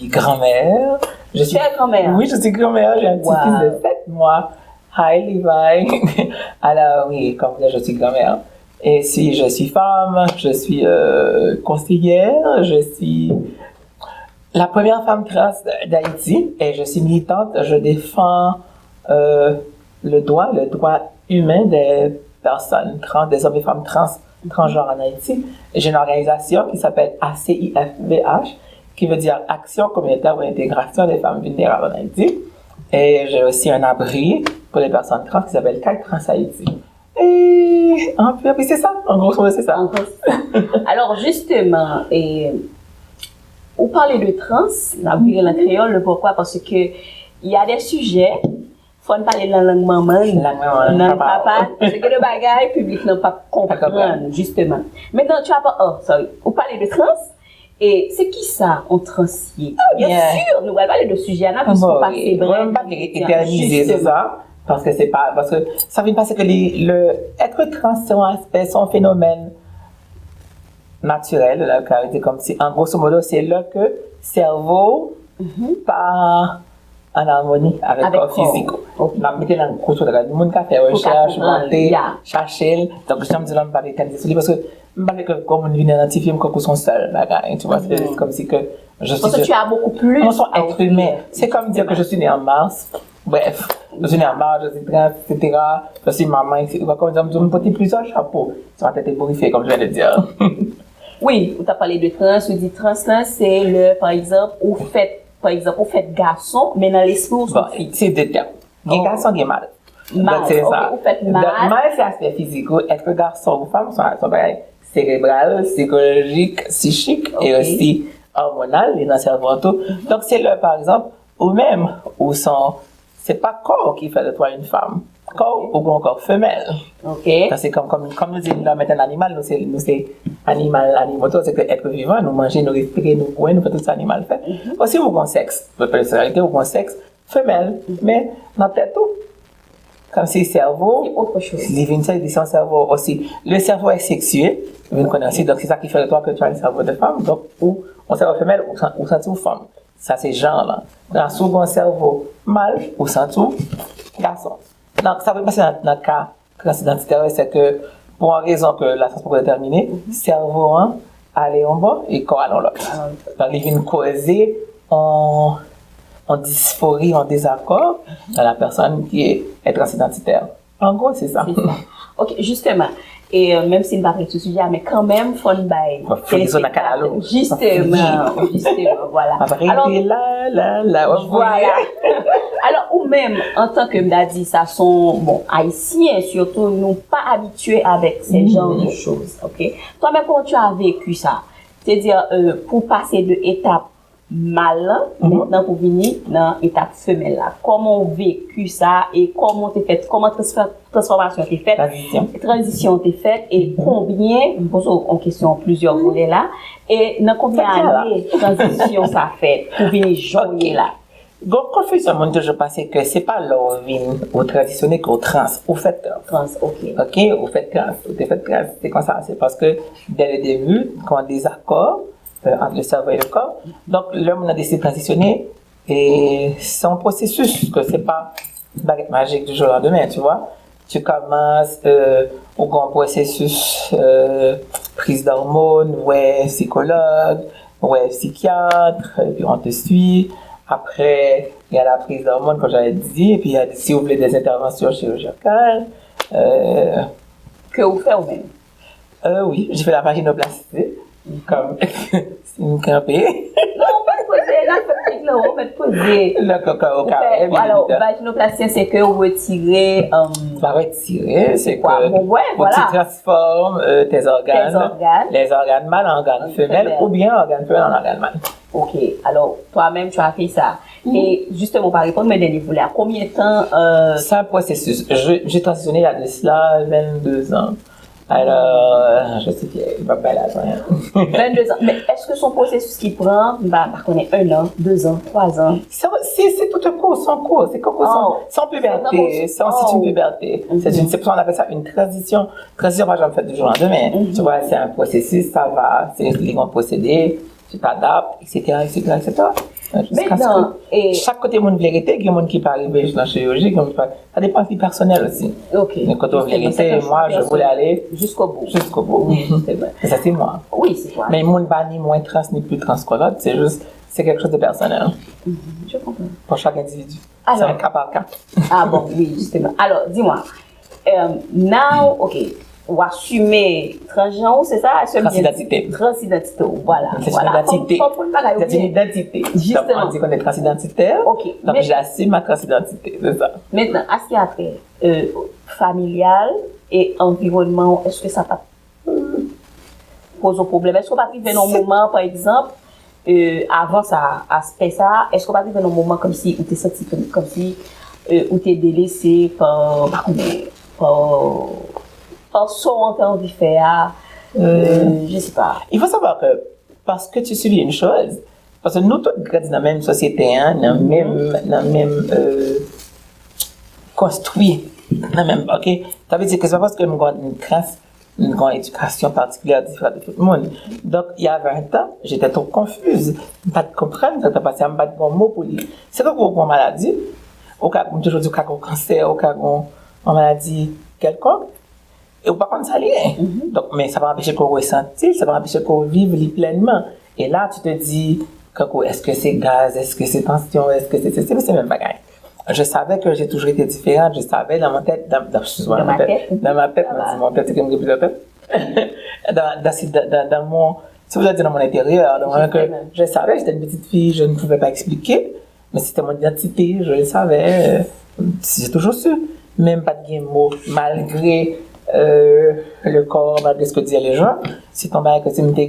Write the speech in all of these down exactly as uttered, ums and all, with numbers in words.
grand-mère. Je suis... Tu es grand-mère? Oui, je suis grand-mère. J'ai un petit-fils de sept mois. Hi, Levi. Alors, oui, comme dire, je suis grand-mère. Et si je suis femme, je suis euh, conseillère, je suis la première femme trans d'Haïti et je suis militante. Je défends euh, le droit, le droit humain des personnes trans, des hommes et femmes trans, transgenres en Haïti. J'ai une organisation qui s'appelle A C I F V H, qui veut dire Action communautaire pour l'intégration des femmes vulnérables en Haïti. Et j'ai aussi un abri pour les personnes trans qui s'appelle Kay Trans Haïti. Et en plus, c'est ça, en gros, c'est ça. Alors, justement, et, ou pale de trans, n ap vire l an kreyòl, le pourquoi, parce que il y a des sujets, fò n pale nan lang manman n, Lang manman, nan papa. Papa, se gen de bagay piblik nan p ap konprann, justement. Maintenant, tu as pas, oh, sorry, ou pale de trans, e se ki sa yon trans ye? Bien sûr, nou pral pale de sujè a, puisqu'on passe brève, éterniser, c'est ça. Parce que c'est pas, parce que ça vient parce que le, le être trans, c'est un aspect, c'est un phénomène naturel, la, ka rete kòmsi, an grosso modo, se lè ke sèvo pa an amoni avèk kò fizik ou. N ap mete nan gwo sou la. Moun ka fè rechèch, vante, chache l. Donk, jan m di la, m pa vle tande sou li, paske m pa vle ke kò moun vin idantifye m kankou se yon sèl bagay, tu vois, se kòmsi ke je suis... Parce que tu as beaucoup plus. On est être humain. C'est comme dire que je suis né en mars. Bref, je suis né en mars, je suis trans, et cetera. Je suis maman, et cetera. Comme dire, je me porte plusieurs chapeaux. Sur ma tête ébouriffée, comme je viens de dire. Wi, ou ta pale de trans, ou di trans lan, se lè, pa egzanp, ou fèt, pa egzanp, ou fèt gason, men nan lespri ou se yon fi. Se de tèm. Gen gason, gen mal. Mal, ok, ou fèt mal. Mal, se aspè fizik ou, èske gason ou fanm, se yon bagay serebral, sikolojik, sichik, e osi òmonal, li nan sèvo an tou. Donk, se lè, pa egzanp, ou menm, ou se yon, se pa kò w ki fè de toi une femme. Kò w, ou gen yon kò femèl. Ok. Paske kòm, kòm, kòm nou di, nou menm animal, nou se, nou se animal, animal tou, se ke èt vivan, nou manje, nou respire, nou bwè, nou fè tout sa animal fè. Osi, ou gen yon sèks, pèsonalite, ou gen yon sèks femèl, men nan tèt ou, kòmsi sèvo, C'est autre chose. Li vin sa, li se yon sèvo osi. Le cerveau est sexué, vin konnen osi, donk se sa ki fè de toi que tu as un cerveau de femme, donk ou, yon sèvo femèl, ou, san- ou santi w fanm. Sa se jan lan. Nan si w gen yon sèvo mal, ou santi w gason. Donk sa vle pase nan, nan ka transidantitè, se ke pou yon rezon ke lasyans poko detèmine, sèvo an ale yon bò e kò al yon lòt. Donk li vin koze yon, yon disfori, yon dezakò dans la personne qui est transidentitaire. An gwo, se sa. Ok, justement, e euh, menm si n pa prèt sou sijè a, men kanmenm, fò n bay Fò n fouye sou nan kalalou. Justement, justement, voilà. Alò, la, la, la, voilà. Alò, ou menm, antanke m ta di sa, se yon, bon, ayisyen, sitou, nou pa abitye avèk se jan de choz, ok? Toi menm, comment tu as vécu ça? C'est-à-dire, euh, pou pase de etap mal lan, mentnan pou vini nan etap femèl la. Kòman w veki sa e kòman w te fèt, kòman transfè- transfòmasyon te fèt, Tranzisyon. Tranzisyon te fèt e konbyen, m poze w yon kesyon plizyè volè la, e nan konbyen ane tranzisyon sa fèt pou vini jan w ye la? Gon konfizyon moun toujou panse ke se pa lè w vin ou tranzisyone ke w trans, ou fèt trans. Trans, ok. Ok, ou fèt trans, ou te fèt trans, se konsa, se paske dès le début, gon dezakò euh, entre le cerveau et le corps. Donk, lè moun nan deside tranzisyone, e se yon pwosesis ke se pa bagèt majik du jour au lendemain, tu vois. Tu commences, euh, ou gen yon pwosesis euh, prise d'hormones, wè sikològ, wè psychiatre, et puis on te suit. Après, il y a la prise d'hormones, comme j'avais dit, et puis il y a, si vous voulez, des interventions chirurgicales. Euh, Ke ou fè ou menm? Euh, oui, j'ai fait la vaginoplastie. Comme si m kanpe. Non, ou mèt poze, la fè pik la, ou mèt poze. Le coco au carré, bien Alors, évidemment. Vaginoplastie, c'est que ou retire euh, Pas retirer, c'est quoi, que bon, ouais, ou voilà. Transformes euh, tes organes, Tes organes. Les organes mâles en organes femelles, Femelles. Ou bien organe femèl en organe mâle. Ok, alors, toi-même, tu as fait ça. Et justement, par répondre, mes derniers volets, à combien de temps euh, C'est un processus. Je- J'ai transitionné il y a de cela vingt-deux ans. Alors, je suis vieille, je vais pas la rien. Vingt-deux ans. Mais est-ce que c'est un processus qui prend, bah, bah, connais, un an, deux ans, trois ans? C'est c'est- c'est tout un cours, c'est un cours, c'est comme Oh. c'est en puberté, c'est en c'est une puberté. C'est une- c'est pour ça qu'on appelle ça une transition. Transition, par exemple, fait du jour au lendemain. Tu vois, c'est un processus, ça va, c'est un procédé, tu t'adaptes, et cetera, et cetera, et cetera. Jusqu'à ce que chaque côté moun vle rete, gen moun ki pa rive nan chiroji, gen moun ki pa. Ça dépend de vie personnelle aussi. Ok. Mais quand on vle rete, moi, je voulais aller jusqu'au bout. Jusqu'au bout. Oui, c'est vrai. Ça, c'est moi. Oui, c'est toi. Mais moun pa ni moins trans ni plus trans que l'autre, c'est juste, c'est quelque chose de personnel. Je comprends. Pour chaque individu. C'est un cas par cas. Ah bon, oui, justement. Alors, dis-moi, euh, now, ok, ou asime transjan ou, se sa? Transidantite. Transidantite, voilà. C'est une identité. C'est une identité. Justement. Donc, on dit qu'on est transidentitaire. Ok. Donc, j'assume ma transidentité, c'est ça. Maintenant, à ce qui a trait euh, familial et environnement, est-ce que ça t'a poze w pwoblèm? Èske w pa t rive nan yon moman, pa egzanp, avan sa, aspè sa, èske w pa t rive nan yon moman kòmsi ou te santi kòmsi ou te delese pa, pa konnen, pa, pa sa w te anvi fè a? Je sais pas. Il faut savoir que parce que tu subis une chose, parce que nous tous grandi dans la même société, hein, dans la même, dans la même euh, construit, dans la même, ok? Ça veut dire que c'est pas parce que nous avons une classe, une, une éducation particulière différente de tout le monde. Donc, il y a vingt ans, j'étais trop confuse. Je ne comprenais pas, je ne savais pas un mot pour lire. C'est comme une maladie. Ou ka, m toujou di, ou ka gen kansè, ou ka gen yon maladi kèlkonk, e ou pa konn sa li ye. Donk, men sa pa anpeche ke w resanti l, sa pa anpeche ke w viv li plènman. E la, tu te dis, kankou, èske se gaz, èske se tansyon, èske se sesi, men se menm bagay. Je savais que j'ai toujours été différente, je savais dans mon tête, dans, dans, excuse-moi, dans ma tête, dans ma tête, dans mon tête, c'est comme que dans tête. Dans, dans, dans, dans, dans mon, si vous voulez dire dans mon intérieur, dans mon, que je savais que j'étais une petite fille, je ne pouvais pas expliquer. Mais c'était mon identité, je le savais, euh, j'ai toujours su. Menm pa t gen mo, malgré euh, le corps, malgré ce que disaient les gens, c'est un bagay que si m te gen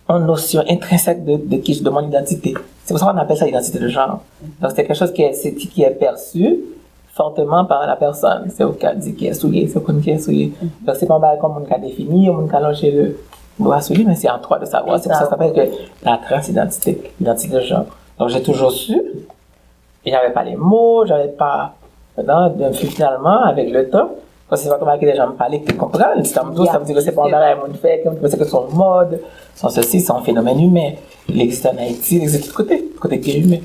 yon notion intrinsèque de, de qui, de mon identité. C'est pour ça qu'on appelle ça l'identité de genre. Donc c'est quelque chose qui est, c'est, qui est perçu fortement par la personne. C'est ou ki ka di kiyès ou ye, se ou konn kiyès ou ye. Donk se pa yon bagay kòm moun ka defini, yon moun ka lonje le bras sou li, men c'est à toi de savoir. C'est pour ça que ça s'appelle que la transidentité, l'identité de genre. Donc j'ai toujours su, et j'avais pas les mots, j'avais pas, non, donc finalement, avec le temps, quand c'est pas comme avec les gens me parler, qui comprennent, c'est comme tout, ça veut dire que c'est pas un bagay moun fè, que c'est que son mode, son ceci, c'est un phénomène humain. Il existe en Haïti, il existe de tout côté, tout côté qui est humain.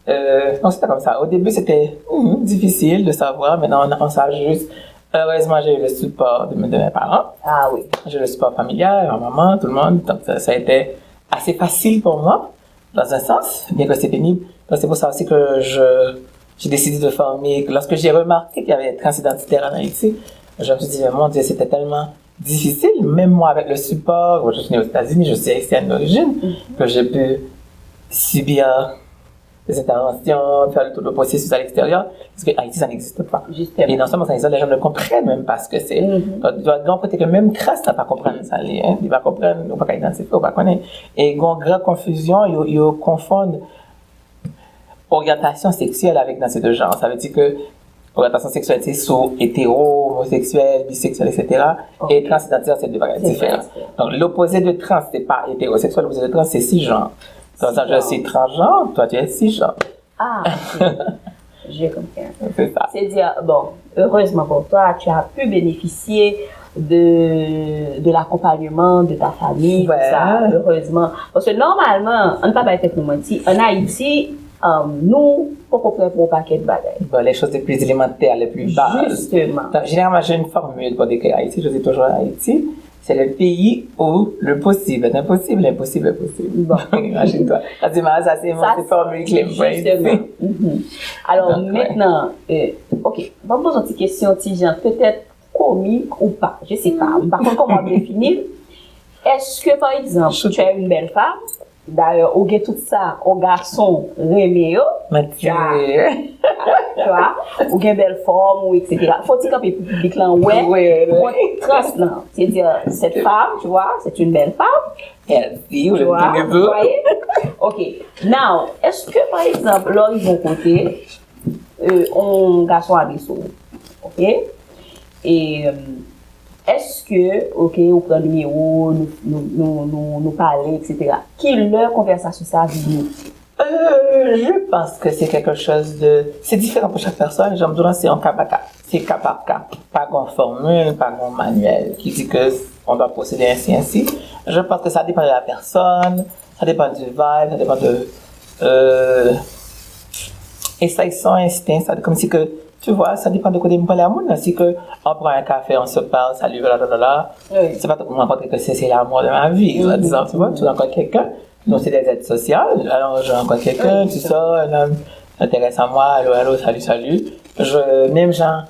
Euh, non, c'était comme ça. Au début, c'était hum, difficile de savoir. Maintenant, on, on s'ajuste. Heureusement, j'ai eu le support de, de mes parents. Ah oui. J'ai eu le support familial, ma maman, tout le monde. Donc, ça, ça a été assez facile pour moi, dans un sens, bien que c'est pénible. Donc, c'est pour ça aussi que je, j'ai décidé de former. Lorsque j'ai remarqué qu'il y avait des transidentitaires en Haïti, je me suis dit, mais mon Dieu, c'était tellement difficile. Même moi, avec le support, je suis née aux États-Unis, je suis haïtienne d'origine, que j'ai pu subir des interventions, faire le tour de processus à l'extérieur, parce que Haïti, ça n'existe pas. Justement. Et non seulement ça n'existe pas, les gens ne comprennent même pas ce que c'est. Donc, tu dois donc côté que même trace, ça pas comprendre ça, hein. Ils pas comprendre, ou pas identifier, ou pas connaître. Et il y a une grande confusion, ils, ils confondent orientation sexuelle avec identité de genre. Ça veut dire que orientation sexuelle, c'est soit hétéro, homosexuel, bisexuel, et cetera. Et transidentitaire, c'est deux bagages différents. Donc, l'opposé de trans, c'est pas hétérosexuel, l'opposé de trans, c'est cisgenre. Par exemple, je suis transgenre, toi, tu es cisgenre. Ah, ok. Je comprends. C'est ça. C'est-à-dire, bon, heureusement pour toi, tu as pu bénéficier de, de l'accompagnement de ta famille, tout ça, heureusement. Parce que normalement, on ne peut pas être nous mentir, en Haïti, euh, nous, on comprend pas un paquet de bagages. Bon, les choses les plus élémentaires, les plus bases. Justement. Donc, généralement, j'ai une formule pour décrire Haïti, je dis toujours Haïti, c'est le pays où le possible est impossible, l'impossible est possible. Bon. Imagine-toi. Ça, c'est ma, ça, c'est mon, c'est formule clé, Justement. Mhm. Alors, maintenant, euh, ok, bon, poze yon ti kesyon, ti jan, peut-être comique ou pas, je sais pas. M pa konn kòman définir. Est-ce que, par exemple, tu es une belle femme, d'ailleurs, ou gen tout sa yon gason renmen yo, Matye. Tu vois, ou gen bèl fòm, ou et cetera. Fò ti kanpe pou piblik lan wè, Oui, oui. Bon, trans lan. C'est-à-dire, cette femme, tu vois, c'est une belle femme. Healthy, ou Tu vois, le vous voyez? Ok. Now, est-ce que, par exemple, lè w rive yon kote, euh, yon gason ale sou ou, ok? E, euh, est-ce que, ok, ou pran nimewo, nou, nou, nou, nou, nou pale, et cetera. Ki lè konvèsasyon sa vini? Euh, je pense que c'est quelque chose de, c'est différent pour chaque personne. J'aime dire, c'est un cas par cas. C'est cas par cas. Pas grand formule, pas grand manuel qui dit que on doit procéder ainsi, ainsi. Je pense que ça dépend de la personne, Ça dépend du vibe, ça dépend de. Euh, et ça, ils sont instincts, ça, comme si que, tu vois, ça dépend de kote m pale a moun nan. Si que on prend un café, on se parle, salut, blablabla. Oui. C'est pas tout le monde rencontre que c'est c'est l'amour de ma vie, soi-disant, tu vois, tu rencontres quelqu'un, nous c'est des êtres sociaux, alors je rencontre quelqu'un, Oui, tu c'est sors, un homme s'intéresse à moi, allô, allô, salut, salut. Je, même genre,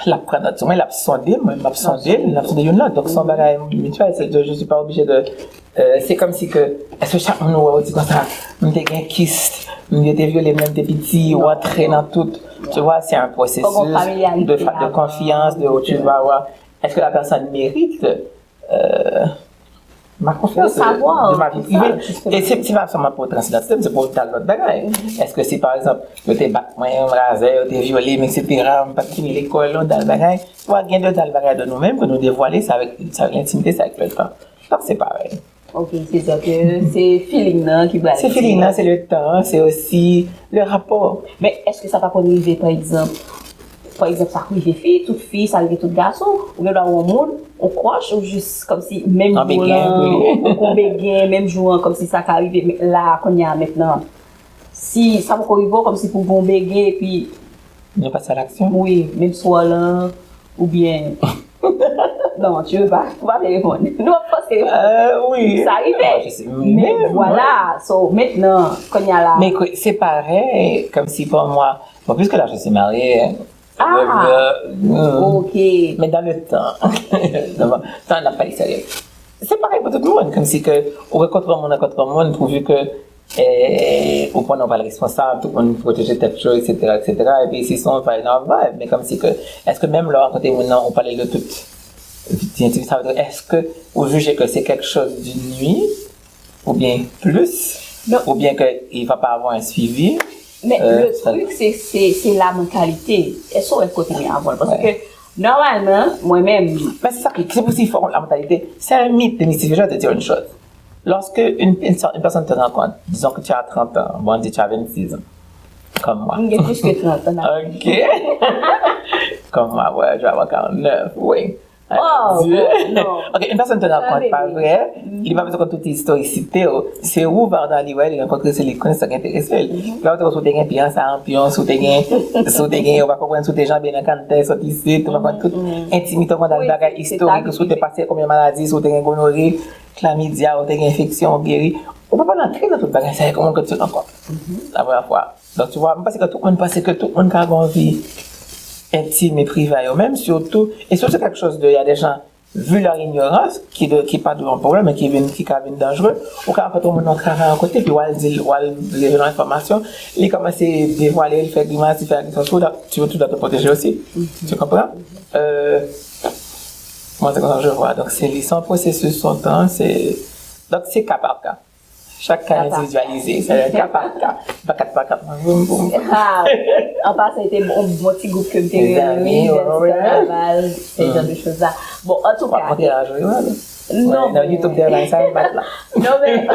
l ap pran nòt sou mwen, l ap sonde mwen, m ap sonde l, n ap sonde youn lòt. Donk, se yon bagay mityèl, se, je suis pas obligé de. Euh, c'est comme si que, èske chak moun ou wè, ou di konsa, m te gen kist, m yo te vyole m lè m te piti, ou antre nan tout. Tu vois, c'est un processus Fòk gon familyarite de, fa- de avan. Confiance, de où tu vas voir. Est-ce que la personne mérite euh, ma confiance De savoir, de ma vie c'est ça, privée? Justement. Et c'est c'est pas seulement pour transidentité, c'est pour tal lòt bagay. Est-ce que si, par exemple, yo te bat mwen, yon razè, yo te vyole m, et cetera, m pa t fini lekòl, yon dal bagay, ou a gen de dal bagay de nou menm ke nou devwale, c'est avec, c'est avec l'intimité, c'est avec le temps. Donc, c'est pareil. Ok, c'est-à-dire que c'est feeling nan ki pral C'est feeling, là, c'est le temps, c'est aussi le rapport. Men èske sa pa konn rive, pa egzanp, pa egzanp, sa rive fi, tout fi, sa rive tout gason, ou gen dwa wè yon moun, ou crush, ou jis kòmsi menm An jou begen, an, wi. Ou gon begen, menm jou an, kòmsi sa ka rive, men la, kounye a, mentnan, si sa poko rive w, kòmsi pou gon begen, epi, Nou pase a laksyon. Wi, menm swè lan, oubyen, non, tu veux pas, ou pa vle reponn. Nou ap panse, Euh, oui. Sa rive. Moi, je sais, Men vwala, so, mentnan, kounye a la. Mais écoute, c'est pareil, comme si pour moi, bon, puisque là, je suis mariée, hein, Ah. euh, euh, Ok. Mais dans le temps, dans le temps, on n'a pas serye. Se parèy pou tout moun, kòmsi ke ou rankontre yon moun, rankontre yon moun, pourvu ke eh, ou konnen ou pral responsab, tout moun pwoteje tèt yo, et cetera, et cetera. Epi si se yon vibe, nan vibe, men kòmsi ke, èske menm lè w rankontre moun nan, ou pale de tout vi entim, sa vle di, èske ou jije ke c'est quelque chose d'une nuit, ou bien plus, Non. Ou bien que il va pas avoir un suivi? Men Euh, le truc, se, se, se la mantalite. Èske w wè kote gen avan l? Paske, nòmalman, mwen menm, Mais c'est ça, c'est pour ça qu'il faut la mentalité. C'est un mythe, démystifier. Je vais te dire une chose. Lorsque une, une, une personne te rencontre, disons que tu as trente ans, bon, on dit tu as vingt-six ans, comme moi. M gen plis ke trant an. Ok. Comme moi, ouais, je vais avoir quarante-neuf, oui. Oh, Dieu. Bon, non. Ok, une personne te rencontre, Allez. Pas vrai? Li pa bezwen konn tout istorikite w. Se ou, Varda, li wè, li rankontre, se li k konnen sa k enterese l. Lè w te konn, si w te gen pyan sa, anpyon, si w te gen, si w te gen, ou pa konprann, si w te janbe nan kanntè, sòti isit, ou pa konn tout entimite w konn al Oui, bagay se, se istorik, ta si w te ki pase konbyen maladi, si w te gen gonore, klamidia, ou te gen enfeksyon, ou geri. Ou pa pral antre nan tout bagay sa yo, kòman ke tu rencontres la première fois. Donc, tu vois, m panse ke tout moun, panse ke tout moun ka gen yon vi entim e prive a yo menm, surtout, et surtout c'est quelque chose de, il y a des gens, vu leur ignorance, ki de, ki pa dwe yon pwoblèm, men ki vin, ki ka vin danjere, ou ka rankontre yon moun nan travay yon kote, epi w al di l, w al revele yon enfòmasyon, li kòmanse devwale, li fè grimas, li fè agresyon sou ou, tu veux, tu dois te protéger aussi. Tu comprends? Euh, moi, c'est comme ça que je vois. Donc, c'est, c'est un processus, son temps, c'est, donc, c'est cas par cas. Chak ka Ka pa endividyalize, se ka pa ka. Pa kat pa kat, mwen, boum, boum. Ah, an pasan, se te yon bon ti gwoup ke m te Mezanmi, reyini, ouais, ouais. Karnaval, se jan de choz la. Bon, antouka. Wap monte la jwe, wè. Non, Nan YouTube, dè bagay sa, m bat la. Non, men.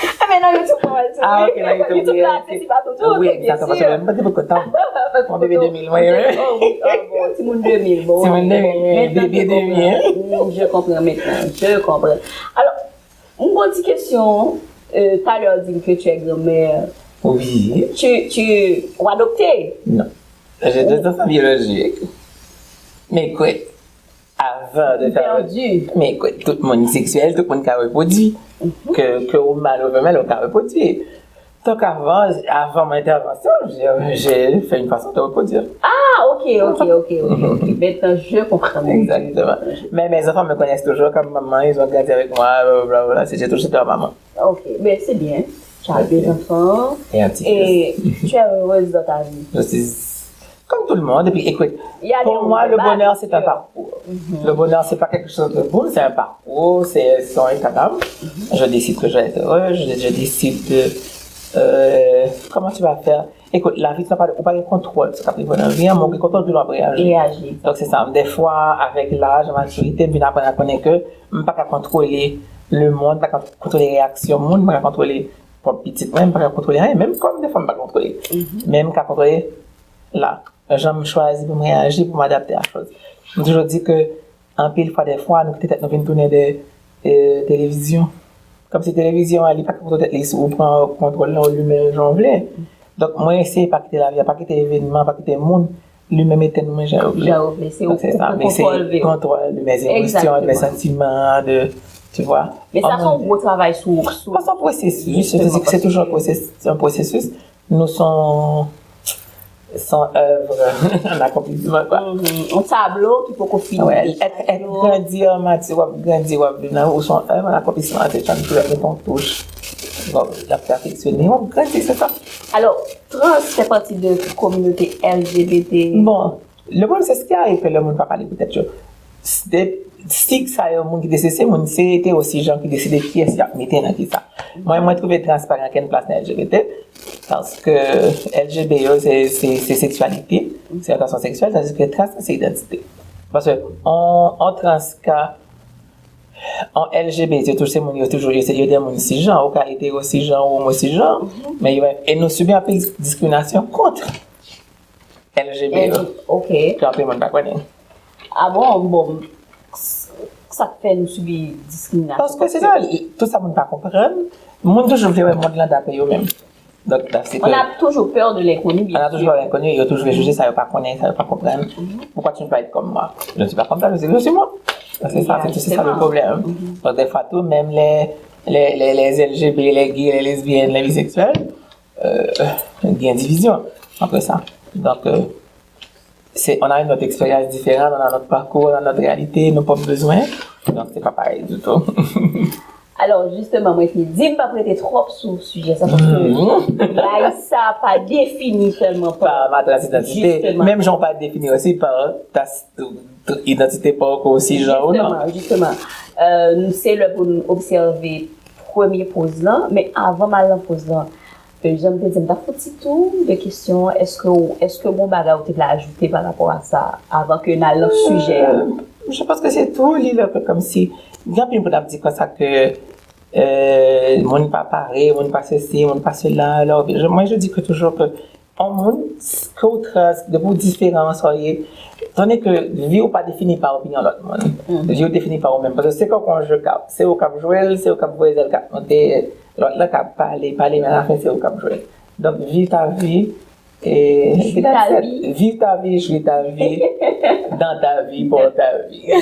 Ah, men nan YouTube, mwen, Ah, ok, nan YouTube, YouTube, la, yeah, aksesib a tout, tout, Oui, bien exactement, sûr. Mwen te poko tan. Mwen bebe de mil, mwen, wi. Oh, oui, ah, bon, timoun de mil, bon. Timoun de mil, wi. Maintenant, Bebe je de mil. Comprends. Mm, je comprends maintenant, je comprends. Alors, une bonne petite question. Euh, tout à l'heure, on dit que tu es grand-mère. Oui. Tu, tu, ou adopté? Non. J'ai deux enfants biologiques. Mais écoute, avant de faire. Perdu. Men écoute, tout moun seksyèl, tout moun ka repwodui. Que, que ou mâle ou femelle, ou ka repwodui. Donc avant, avant mon intervention, j'ai, j'ai fait une façon de reproduire. Ah, ok, ok, ok, ok. Maintenant, je comprends. Exactement. Mais mes enfants me connaissent toujours comme maman, ils ont grandi avec moi, blablabla. C'est, j'ai toujours été leur maman. Ok, ben c'est bien. Tu as deux enfants. Et un petit Et tu es heureuse dans ta vie. Je suis comme tout le monde. Et puis, écoute, Il y a des pour moi, hauts et le bas, bonheur, c'est c'est un sûr. Parcours. Le bonheur, c'est pas quelque chose de boum, c'est un parcours, c'est c'est un état d'âme. Je décide que je vais être heureux, je, je décide de. Euh, comment tu vas faire? Écoute, lavi, ou pa gen kontwòl sou sa k ap rive nan vi a, men ou gen kontwòl de w ap reyaji. Reyaji. Donk, se sa. Dèfwa, avèk laj, matirite, m vin aprann a konnen ke m pa ka kontwole lemonn, m pa ka kontwole reyaksyon moun, m pa ka kontwole pwòp pitit mwen, m pa ka kontwole anyen. Menm kò m, dèfwa, m pa ka kontwole. Men m ka kontwole la, jan m chwazi pou m reyaji, pou m adapte a choz. M toujou di ke anpil fwa, dèfwa, nou kite tèt nou vin tounen de, de televizyon. Kòmsi televizyon an, li pa ka kontrole tèt li, si ou pran kontwòl lan, ou limen l jan w vle. Donk, mwen eseye pa kite lavi a, pa kite evènman, pa kite moun limen m etèn mwen jan yo vle. Jan yo vle, se ou, Donk, se sa, ou men se kontwòl, kontwòl de mes émotions, de mes sentiments, de, tu vois. Men sa se yon gwo travay sou, sou. Sa se yon pwosesis, se toujou yon pwosesis. Nou se yon, se yon èv an akonplisman, kwa. Yon tablo ki poko fini. Wè, èt, èt grandi an mati, w ap grandi, w ap vin nan, ou se yon èv an akonplisman, se tann tou lè mete yon touch. Bon, l ap pèfeksyone, w ap grandi, se sa. Alò, trans fè pati de kominote L G B T. Bon, le problème, c'est ce qui arrive que le moun pa pale pou tèt yo. De, sig sa yo, moun ki deside, se moun, se etero, sisjan ki deside kiyès y ap mete nan kisa. Mwen, mwen twouve trans pa gen okenn plas nan L G B T, paske L G B yo, se, se, se seksyalite, se oryantasyon seksyèl, tandiske trans, se idantite. Paske on, on trans ka, on L G B, se tou se moun yo toujou, yo se, yo de moun sisjan, ou ka etero sisjan ou omo sisjan, men yo, e nou sibi anpil diskriminasyon kont L G B yo. Ok. Ke anpil moun pa konnen. Ah bon, bon. Sa k fè nou sibi diskriminasyon? Paske se sa, tout sa moun pa konprann. Moun toujou vle wè mond lan dapre yo menm. Donk, dapre se ke. On a toujours peur de l'inconnu, bien sûr. On a toujours peur de l'inconnu, yo toujou vle jije sa yo pa konnen, sa yo pa konprann. Pourquoi tu ne peux pas être comme moi? Je ne suis pas comme ça, je suis, je suis moi. Se sa, se, se sa le problème. Donk, dèfwa tou, menm lè, lè, lè, lè L G B, lè gay, lè lesbyèn, lè biseksyèl, euh, gen divizyon apre sa. Donk, euh, c'est, on a une autre expérience différente, on a notre parcours, on a notre réalité, nou pwòp bezwen. Donk, se pa parèy ditou. Alò, jisteman, mwen te di m p ap rete twòp sou sijè sa, paske Raïssa pa defini sèlman pa. Pa ma transidantite. Menm jan w pa defini osi pa ta, idantite pa w ko sisjan ou non. Jisteman, jisteman. Euh, se lè pou n obsève premye poz lan, men avan m al nan poz lan, euh, jan m te di, m t ap fè yon ti tou de kesyon an, èske w, èske w gen yon bagay ou te vle ajoute pa rapò a sa, avan ke n al nan sijè a? Euh, je pense que c'est tout, li lè ke kòmsi, gen anpil moun ap di konsa ke, euh, moun pa pare, moun pa sesi, moun pa sela, alors, je, moi je dis que toujours que on moun, ke w trans, depi w diferan sa w ye, tande ke vi w pa defini pa opinyon lòt moun. Vi w defini pa ou menm. Paske se kòk on jeu ka, se ou k ap jwe l, se ou k ap voye zèl k ap monte, lòt la k ap pale, pale, men alafen se ou k ap jwe. Donk, viv ta vi, e, viv ta vi, jwi ta vi, dans ta vie, pour ta vie.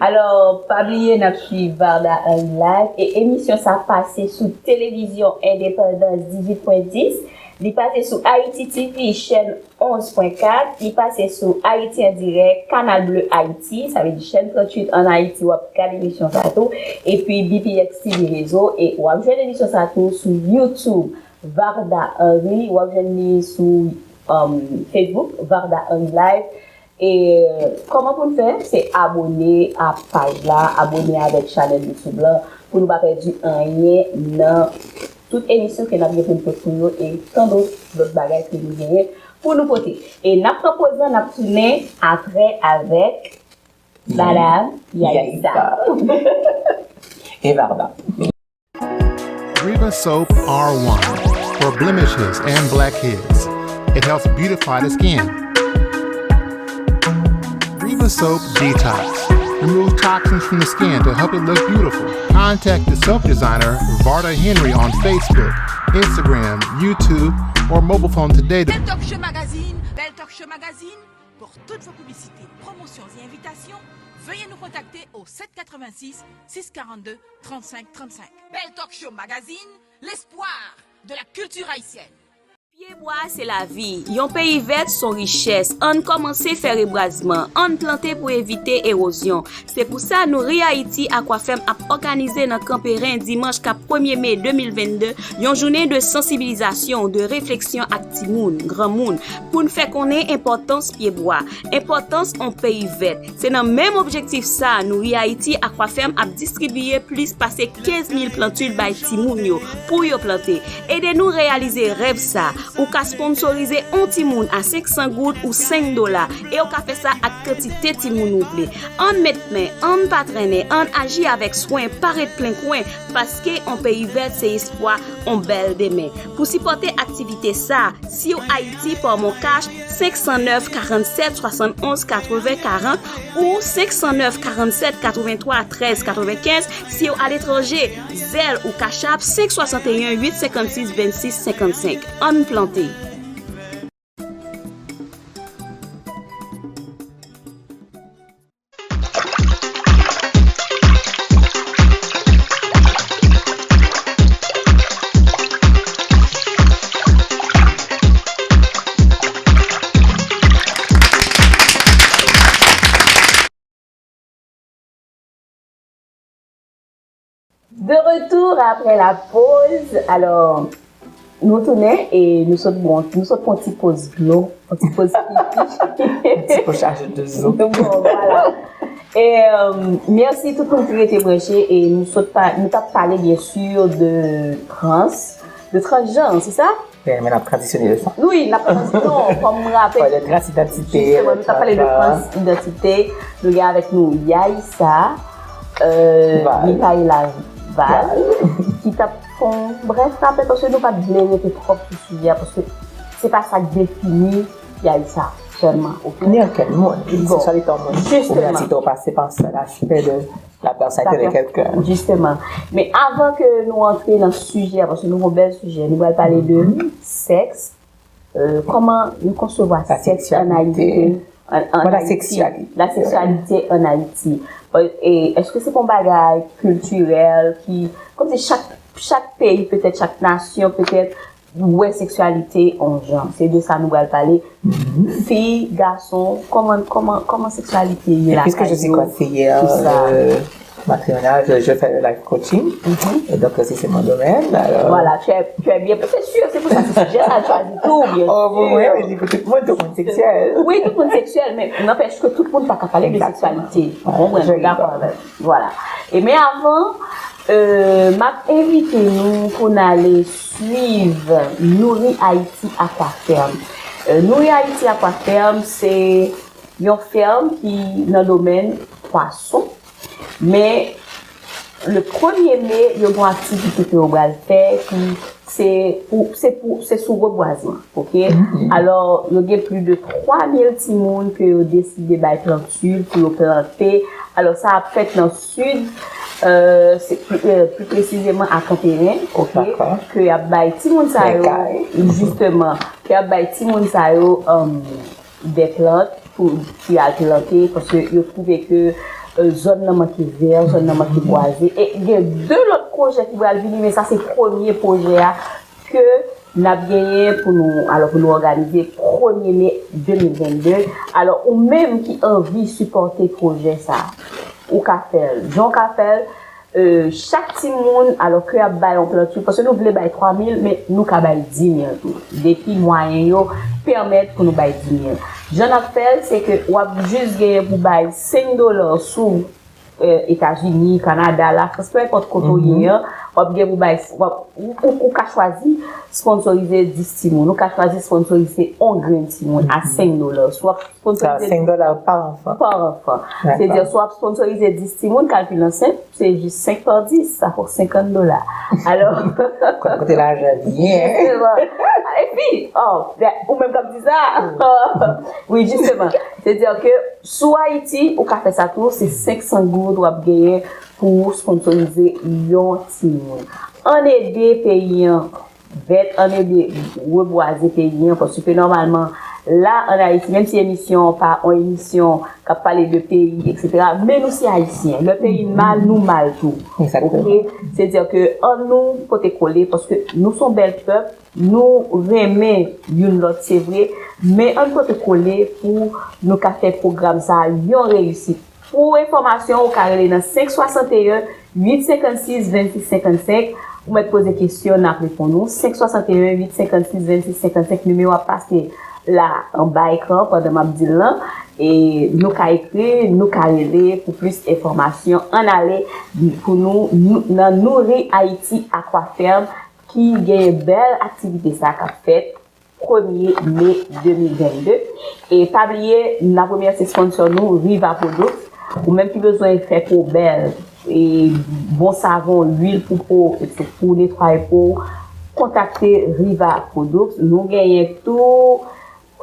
Alò, pa bliye n ap swiv Varda Henry Live e emisyon sa pase sou Televizyon Endepandans dizuit pwen dis, li pase sou Haïti T V chèn onz pwen kat, li pase sou Haïti en direct, Canal Bleu Haïti, sa vle di chèn tranntuit ann Ayiti, w ap gade emisyon sa tou, epi B P X T V Rezo, e w ap jwenn emisyon sa tou sou YouTube, Varda Henry, w ap jwenn li sou, um, Facebook, Varda Henry Live, E kòman pou n fè? Se abone a paj la, abone avèk chanèl YouTube lan pou nou pa pèdi anyen nan tout emisyon ke n ap gen pou n pote pou nou e tandoz lòt bagay ke nou genyen pou nou pote. E n ap pran poz lan, n ap tounen apre avèk Madam Yaïsa. E Varda. Riva Soap R one for blemishes and blackheads. It helps beautify the skin. Riva Soap Detox removes toxins from the skin to help it look beautiful. Contact the soap designer, Varda Henry, on Facebook, Instagram, YouTube, or mobile phone today to Bell Talk Show Magazine, Bell Talk Show Magazine, pour toutes vos publicités, promotions et invitations, veuillez nous contacter au sept quatre-vingt-six, six quarante-deux, trente-cinq, trente-cinq. Bell Talk Show Magazine, l'espoir de la culture haïtienne. Pyebwa se lavi, yon peyi vèt se yon richès, ann kòmanse fè rebwazman, ann plante pou evite ewozyon. Se pou sa nou Re Ayiti Aquafem ap òganize nan Kanperen dimanch k ap premye me de mil vennde, yon jounen de sansibilizasyon, de refleksyon ak timoun, granmoun, pou n fè konnen enpòtans pyebwa, enpòtans on peyi vèt. Se nan menm objektif sa a nou Re Ayiti Aquafem ap distribiye plis pase kenz mil plantil bay timoun yo pou yo plante. Ede nou reyalize rèv sa a. Ou ka sponsorize on timoun a senk san goud ou senk dola, e w ka fè sa ak kantite timoun ou vle. Ann met men, ann pa trennen, ann aji avèk swen, pa ret plen kwen, paske on peyi vèt se espwa on bèl demen. Pou sipòte aktivite sa a, Siw Ayiti pa MonCash, cinq cent neuf, quarante-sept, soixante-onze, quatre-vingts, quarante ou cinq cent neuf, quarante-sept, quatre-vingt-trois, treize, quatre-vingt-quinze si w aletranje. Zelle ou Cash App, cinq soixante et un, huit cinquante-six, vingt-six cinquante-cinq. Ann plante! De retour après la pause. Alò, nou tounen e nou sot bon, nou sot pran ti poz dlo, yon ti poz pipi. Yon ti poz chaje de zo. Bon, vwala. E, euh, mèsi tout moun ki rete branche e nou sot pa, nou t ap pale, byen si, de trans, de transjan, se sa? Wi, men n ap tranzisyone de sa. Wi, n ap tranzi-, non, kòm m rapele. Pale de transidantite, jisteman, nou t ap pale de transidantite. Nou gen avèk nou Yaïsa, euh, Val. Michaela Val, Val, ki t ap fè yon brèf rapèl, paske nou pa t vle rete twòp sou sijè a, paske se pa sa k defini Yaïsa sèlman, oke? Ni ankenn moun. Bon. Seksyalite yon moun. Jisteman. Oubyen si w pase pa sa, l achte de la pèsonalite de kèlken. Jisteman. Men avan ke nou antre nan sijè a, paske nou gon bèl sijè, nou pral pale de sèks, euh, kòman nou konsevwa sèks an Ayiti, an, an Ayiti, la seksyalite an Ayiti. E èske se pa yon bagay kiltirèl ki, kòmsi chak, chak peyi, petèt chak nasyon, petèt, wè seksyalite yon jan. Se de sa nou pral pale. Fi, gason, kòman, kòman, kòman seksyalite ye lakay yo, tout sa. Puisque je suis conseillère, euh, matrimoniale, je, je fais le life coaching. Et donc, aussi, c'est mon domaine. Alors... Voilà, tu es, tu es bien. C'est sûr, c'est pour ça, c'est sujet ça, tu as dit tout, bien sûr. Oh, bon, oui, mais pour tout le monde, tout le monde sexuel. Oui, tout le monde sexuel, mais n'empêche que tout le monde pa ka pale de seksyalite. Exactement. Bon, mwen dakò avè w. Vwala. E men avan, euh, m ap envite nou pou n ale swiv Nouri Haïti Aquaferme. Euh, Nouri Haïti Aquaferme, se yon fèm ki nan domèn pwason. Men, le premye me, yo gen yon aktivite ke yo pral fè ki se pou, se pou, se sou rebwazman, oke? Alò, yo gen plis de twa mil timoun ke yo deside bay planti pou yo plante. Alò, sa ap fèt nan sid, euh, se pli, euh, pli presizeman a Kanperen, oke? Dakò. Ke y ap bay timoun sa yo, jisteman, ke y ap bay timoun sa yo, um, de plant pou, pou y al plante, paske yo twouve ke, euh, zòn nan manke vè, zòn nan manke bwaze. E gen de lòt pwojè ki pral vini, men sa se premye pwojè a ke n ap genyen pou nou, alò, pou nou òganize premye me de mil vennde. Alò, ou menm ki anvi sipòte pwojè sa, ou ka fè l. Jan w ka fè l, euh, chak timoun, alò, ke y ap bay yon planti, paske nou vle bay twa mil, men nou ka bay di mil tou. Depi mwayen yo pèmèt pou nou bay di mil. Jan n ap fè l, se ke w ap jis genyen pou bay senk dola sou, euh, Etazini, Kanada, Lafrans, peu importe kote w ye an, w ap gen pou bay, w ap, ou, ou, ou ka chwazi sponsorize dis timoun, ou ka chwazi sponsorize yon grenn timoun a senk dola. Si w ap sponsorize senk dola pa anfan. Pa anfan. Dakò. Se di, si w ap sponsorize dis timoun, kalkil lan senp, se jis senk pa dis, sa fè senkant dola. Alò, konn kote lajan byen. Jisteman. Epi, oh, ou menm k ap di sa. Wi, jisteman. Se di ke sou Ayiti, ou ka fè sa tou, se senk san goud w ap genyen pou w sponsorize yon timoun. Ann ede peyi an vèt, ann ede rebwaze peyi an, paske nòmalman, la, ann Ayiti, menm si emisyon an pa yon emisyon k ap pale de peyi, etsetera, men nou se Ayisyen. Lè peyi n mal, nou mal tou. Exactement. Oke? Se di ke ann nou pote kole, paske nou se yon bèl pèp, nou renmen youn lòt, se vre, men ann pote kole pou nou ka fè pwogram sa a yon reyisit. Pou enfòmasyon, ou ka rele nan senk swasanteyen, uit senkannsis, vennsis senkannsenk. Ou mèt poze kesyon, n ap reponn ou. Senk swasanteyen, uit senkannsis, vennsis senkannsenk, nimewo a ap pase la anba ekran pandan m ap di l lan. E nou ka ekri, nou ka rele pou plis enfòmasyon. Ann ale pou nou, nou, nan Nouri Haïti Aquaferme ki genyen bèl aktivite sa k ap fèt premye me de mil vennde. E pa bliye, n ap remèsye sponsò nou, Riva Products. Ou menm ki bezwen fè po bèl, e bon savon, lwil pou po, etsetera, pou netwaye po, kontakte Riva Products. Nou genyen tou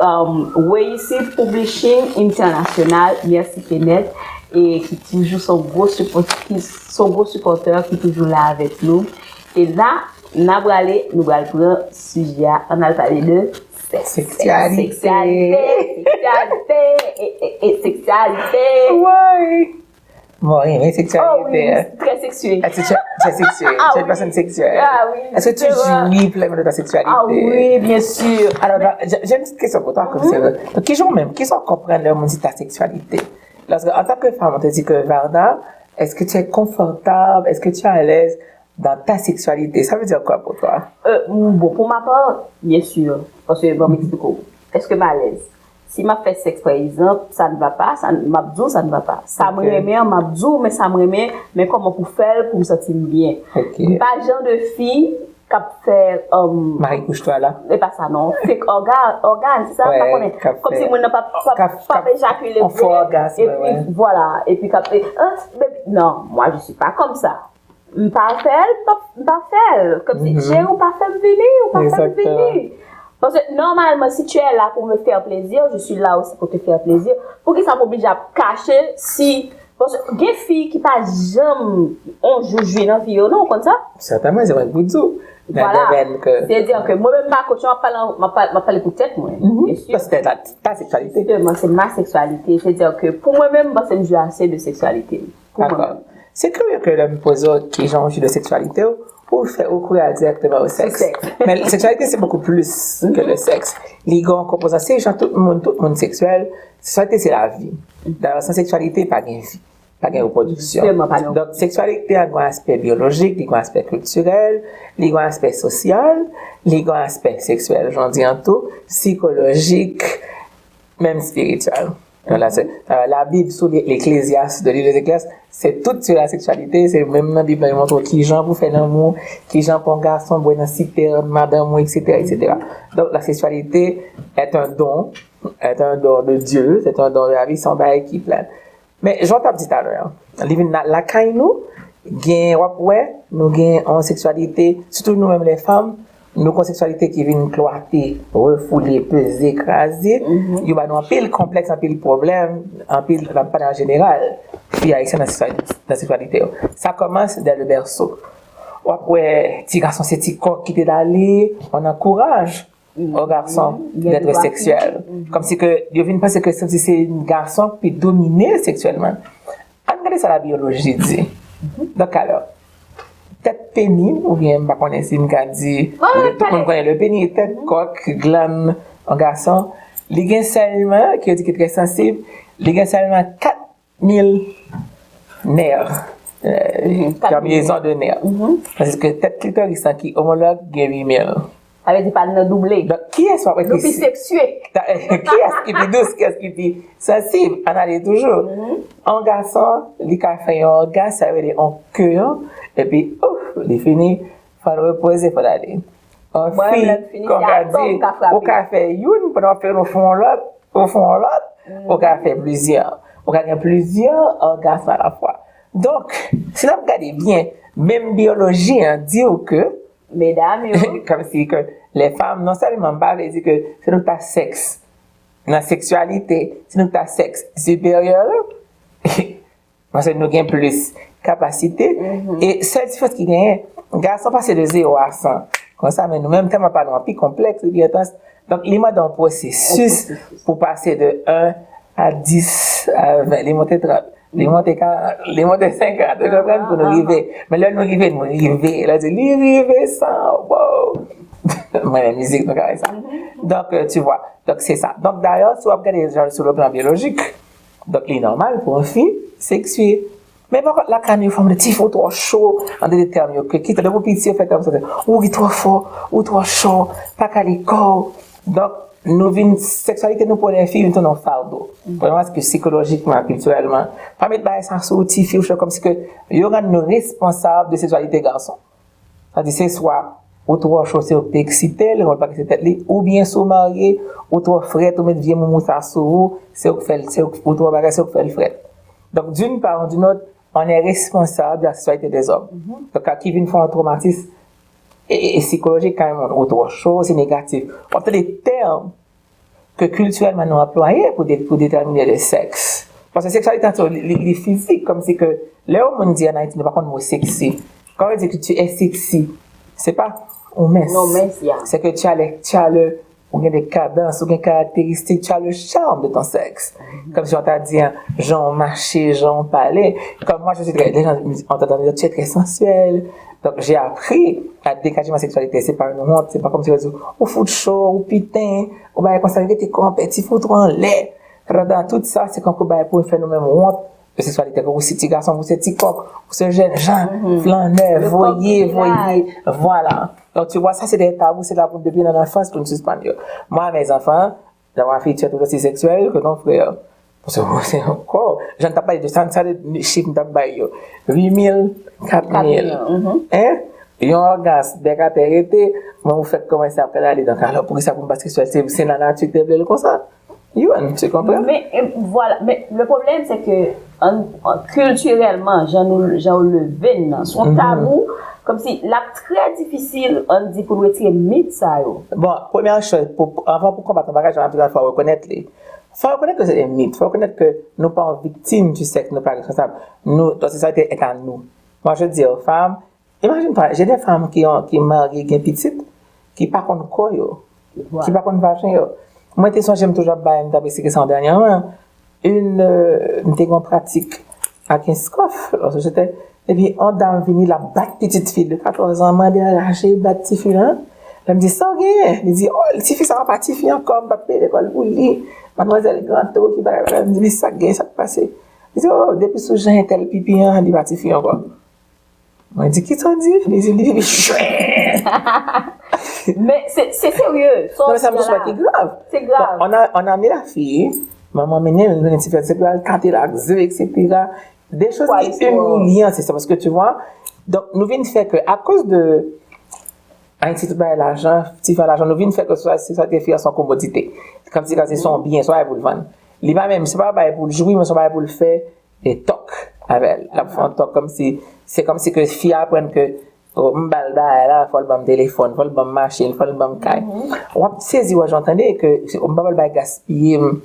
um, Reyisit Publishing International, mèsi Kenneth, e ki toujou son gwo sipò-, ki son gwo sipòtè, ki toujou la avèk nou. E la, n a prale, nou pral pran sijè a, ann al pale de sèks. Seksyalite. Seksyalite, seksyalite, e, e, e, seksyalite. Woy. Mwen renmen seksyalite. Oh wi, trè seksye. Èske tu es, tu es sexué? Ah Tu es une wi. Personne sexuée? Ah wi, Est-ce que tu justement. Jouis pleinement de ta sexualité? Ah wi, bien sûr. Alors, j'ai j'ai une petite question pour toi, comme c'est vrai. Donc, qui joue même, qui sont comprendre le monde de ta sexualité? Parce que, en tant que femme, on te dit que Varda, est-ce que tu es confortable, est-ce que tu es à l'aise dans ta sexualité? Ça veut dire quoi pour toi? Euh, bon, pour ma part, bien sûr. Parce que, bon, m explike w. Èske m alèz? Si m ap fè sèks, pa egzanp, ça ne va pas, ça, m ap di w ça ne va pas. Sa m Ok. renmen an, m ap di w, men sa m renmen, men kòman pou fè l pou m santi m byen. Ok. M pa jan de fi k ap fè, um, Mari kouch twa la. E pa sa non. Fake orga-, orgasm, se sa, m pa Ouais, konnen. k ap Kòm si fè, moun nan p ap, p ap, k ap, p ap ejakile on faux orgasme, epi, ouais. Vwala, epi k ap, e, ah, baby, non, moi je suis pas comme ça. M pa fè l, m pa, m pa fè l. Kòm si, Mhm. Cheri, ou pa fè m vini, ou pa fè m Exactement. Vini. Paske, normalman, si tu es là pour me faire plaisir, je suis là aussi pour te faire plaisir. Poukisa m oblije ap kache si, paske gen fi ki pa janm on jou jwi nan vi yo, non, ou konn sa? Sètènman, se mwen ki pou di w. Nan Vwala. Domèn ke. Sètadi ke mwen menm, m pa coach, m ap pale, m ap pale, m ap pale pou tèt mwen. Mhm. Byen si. Paske ta, ta seksyalite. Justement, c'est ma sexualité. Sètadi ke pou mwen menm, m panse m jwi ase de seksyalite m. Pou mwen Dakò. menm. Se kirye ke lè m poze w ki jan w jwi de seksyalite w, ou fè, ou kouri al direkteman o sèks. Sèks. Men seksyalite, se bokou plis ke le sèks. Li gen yon konpozan, se jan tout moun, tout moun seksyèl, seksyalite, se lavi. Dayè, san seksyalite, pa gen vi, pa gen repwodiksyon. Justement, pa gen. Donk, seksyalite a gen yon aspè byolojik, li gen yon aspè kiltirèl, li gen yon aspè sosyal, li gen yon aspè seksyèl, jan w di an tou, sikolojik, menm espirityèl. Donk la, se, euh, la Bible, sous l'E-, l'Ecclésiaste, le livre des Ecclésiastes, c'est tout sur la sexualité. Se menm nan Bib la, yo montre w kijan pou fè lanmou, kijan pou yon gason bwè nan sipèm madanm ou, et cetera, et cetera. Donc, la sexualité est un don, est un don de Dieu, c'est un don de la vie, se yon bagay ki plen. Men, jan w t ap di talè a, li vin la-, lakay nou, gen, w ap wè, nou gen yon seksyalite, sitou nou menm lè fanm, nou gen yon seksyalite ki vin klwate, refoule, peze, kraze, yo ba nou anpil konplèks, anpil pwoblèm, anpil, n ap pale an jeneral, fi ayisyèn nan seksyalite, nan seksyalite yo. Sa kòmanse dès le berceau. W ap wè ti gason se ti kòk ki te dale, on encourage aux garçons d'être sexuels. Kòmsi ke yo vin panse ke santi se gason ki domine seksyèlman. Ann gade sa la biyoloji di. Donk, alò, tèt peni, oubyen m pa konnen si m ka di, tout moun konnen le peni, tèt kòk, glann yon gason, li gen sèlman, ki yo di ki trè sansib, li gen sèlman kat mil nè, euh, terminaison de nerfs. Tandis ke tèt klitoris lan ki omològ gen uit mil. Sa vle di pa l nan double. Donk, kiyès w ap wè ki... Nou pi seksye. Kiyès ki pi dous, kiyès ki pi sansib? Ann ale toujou. Yon gason, li ka fè yon ògasm, sa yo rele yon ke, epi, ouf, li fini, fò l repoze, fò l ale. Yon fi, kon ka di, ou ka fè youn pandan w ap fè youn, ou fè yon lòt, ou fè yon lòt, ou ka fè plizyè. Ou ka gen plizyè ògasm alafwa. Donk, si n ap gade byen, menm biyoloji an di w ke, medam yo, kòmsi ke lè fanm, non sèlman m pa vle di ke se nou k ta sèks nan seksyalite, se nou k ta sèks siperyè, paske nou gen plis kapasite. E sèl diferans ki genyen, gason pase de zewo a san. Konsa, men nou menm, tèlman pa nou an pi konplèks, li pi entans. Donk, li mande yon pwosesis pou pase de en a dis a ven. Li monte trant, li monte karant, li monte senkant. Ou konprann? Pou nou rive. Men lè nou rive, nou rive. Lè di, li rive san, wow! Mwen, mizik, nou ka wè sa. Donk, euh, tu vois. Donk, se sa. Donk, dayè, si w ap gade sou le plan biyolojik, donk, li nòmal pou yon fi seksye. Men pa kont, lakay nou, fanm de ti fi, ou twò cho, an de tèm yo, ke, ki tande pou piti, yo fè tèm sa, ou ki twò fò, ou twò cho, pa kale kò w. Donk, nou vin, seksyalite nou pou lè fi vin tounen yon fado. Pou yon aspè sikolojikman, kiltirèlman, pa met bagay sa sou ti fi, ou cho, kòmsi ke yo rann nou responsab de seksyalite gason. Sa di se swa ou twò cho, se ou ki te eksite l, ou pa eksite tèt li, oubyen si w marye, ou twò frèt, ou met vye moumou sa sou ou, se ou k fè l, se ou, ou twò bagay, se ou k fè l frèt. Donk, d'une part ou d'une autre, on est responsable de la sexualité des hommes. Donk, sa ki vin fè yon twomatis e, e, e sikolojik kanmenm, ou twò cho, se negatif. W ap tande tèm ke kiltirèlman nou anplwaye pou, de, pou detèmine le sèks. Paske seksyalite an, li, li, li fizik, kòmsi ke lè yon moun di an Ayiti, nou pa konn mo seksi. Quand on dit que tu es sexy, c'est pas ou mince. Non, mince, yeah. C'est que tu as, les, tu as le, ou gen de kadans, ou gen karakteristik, tu as le charme de ton sexe. Kòmsi on ta di, jan w mache, jan w pale. Comme moi, je suis très, les gens entendent dire, tu es très sensuel. Donc, j'ai appris à dégager ma sexualité. C'est pas une honte, c'est pas comme si on dit, ou fout cho, ou piten, ou bagay konsa, rete konpè, ti fout ou anlè. Tout sa, se kankou bagay pou fè nou menm wont. Seksyalite, ou se ti gason, ou se ti kòk, ou se jènjan, flannè, voye, voye, vwala. Donc, tu vois, ça, c'est des tabous, c'est là pour depuis dans l'enfance pour nous suspendre. Moi, mes enfants, dans ma fille, tu es tout aussi sexuelle que ton frère. Paske se yon kò. Jan n t ap pale de sa, sa de chif m t ap bay yo. Uit mil, kat mil. Hein? Yon orgasme, bèk atè rete, men ou fèk kòmanse ap kanale. Donk, alò, poukisa pou m pa seksyèl? Se, se nan nati ki te vle l konsa. Youn, tu comprends? Men, e, vwala. Men, le problème, c'est que, an, an, kiltirèlman, jan nou, jan yo leve n nan, se yon tabou, kòmsi l ap trè difisil, ann di, pou n retire mit sa yo. Bon, premyè chòz, pou, pou, anvan pou konbat yon bagay, jan anpil fwa rekonèt li. Fò rekonèt ke se yon mit, fò rekonèt ke nou pa yon viktim du sexe, nou pa responsab. Nou, notre sexualité est à nous. Moi, je dis aux femmes, imagine-toi, j'ai des femmes qui ont, qui marye, gen pitit, ki pa konn kò yo, ki pa konn vajen yo. Mwen te sonje m toujou ap bay, m t ap esplike sa dènyèman. Une, euh, m te gen yon pratik ak yon skof, lòske se te, epi yon dam vini, l ap bat pitit fi de katòz an, mande anraje, bat tifi lan. Lè m di, sa w genyen? Li di, oh, tifi sa a pa tifi ankò, m p ap peye lekòl pou li. Madmwazèl Granto, ki bagay, bagay. M di, li sa k genyen, sa k pase? Li di, oh, depi sou jan entèl pipi an, li pa tifi ankò. Mwen di, kisa w di? Li di, li pipi. Men se, se serye. Non, men sa m di w, se pa ki grav. Se grav. Bon, on a, on a amené la fille, manman mennen l, l mennen ti frè, se pou al kate l ak ze, et cetera. Des choses ki imilyan, se sa, paske tu vois, donk nou vin fè ke, akoz de Ayiti, tout bagay lajan, ti fè lajan, nou vin fè ke sa, se sa te fè se yon komodite. Kòmsi, kòmsi se yon byen, se yon bagay pou l vann. Li pa menm, se pa yon bagay pou l jwi, men se yon bagay pou l fè e tòk avè l. L ap fè yon tòk kòmsi, se kòmsi ke fi a aprann ke, oh, m ba l bagay la, fò l ban m telefòn, fò l ban m machin, fò l ban m kay. W ap sezi wè jan w tande ke se, m pa ba l bay gaspiye m.